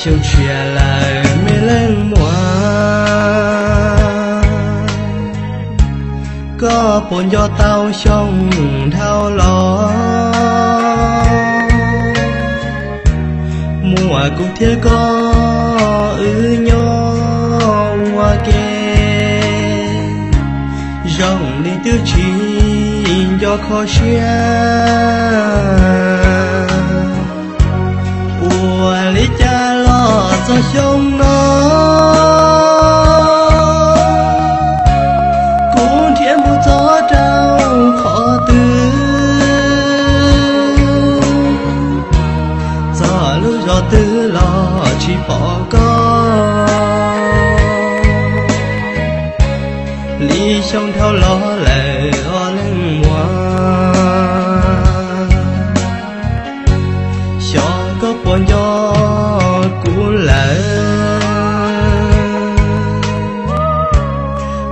Xyoo tshiab lawm me leej muam, koj puas nco tau xyoo dhau los? Muaj kuv thiab koj wb nyob ua ke, zoo li twb tsis nco kho siab. Ua li cas los txog xyoo no, kuv nrhiav mus txog rau qhov twg, txog lub zos twg los tsis pom koj. Li xyoo dhau los lawm os leej muam, xyov koj puas nco kuv lawm.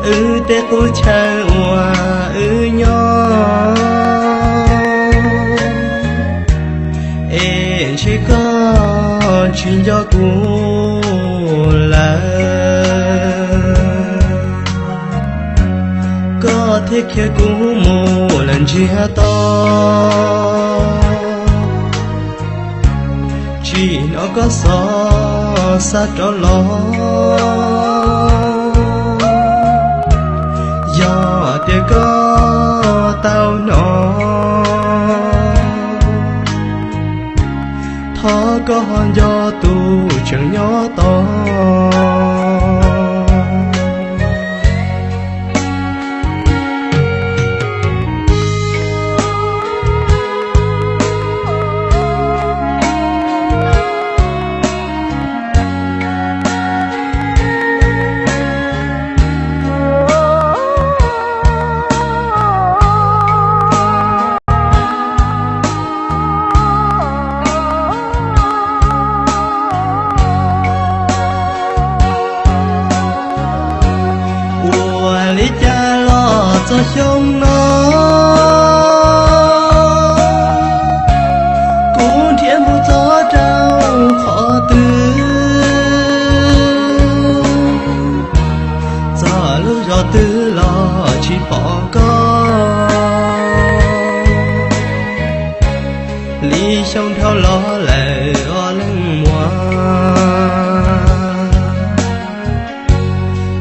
Wb tej qub chaw uas wb nyob, es ntshe koj tsis nco kuv lawm. Koj thiaj khiav kuv mus lawm ntsiag to, tsis hnov koj xov xa rov los. Yog tias koj tau hnov, thov koj ho nco tus tseem nyob tos. Ua li cas los txog xyoo no, kuv nrhiav mus txog rau qhov twg, txog lub zos twg los tsis pom koj. Li xyoo dhau los lawm os leej muam,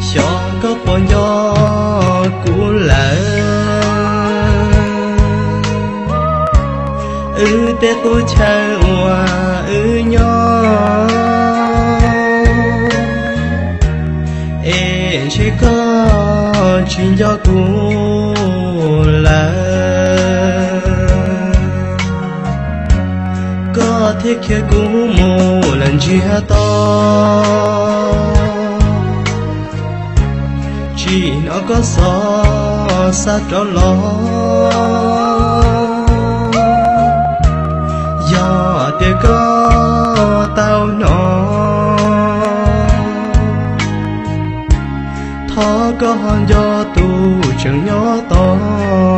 xyov koj puas nco kuv lawm. Wb tej qub chaw uas wb nyob, es ntshe koj tsis nco kuv lawm. Koj thiaj khiav kuv mus lawm ntsiag to, tsis hnov koj xov xa rov los. Yog tias koj tau hnov, thov koj ho nco tus tseem nyob tos.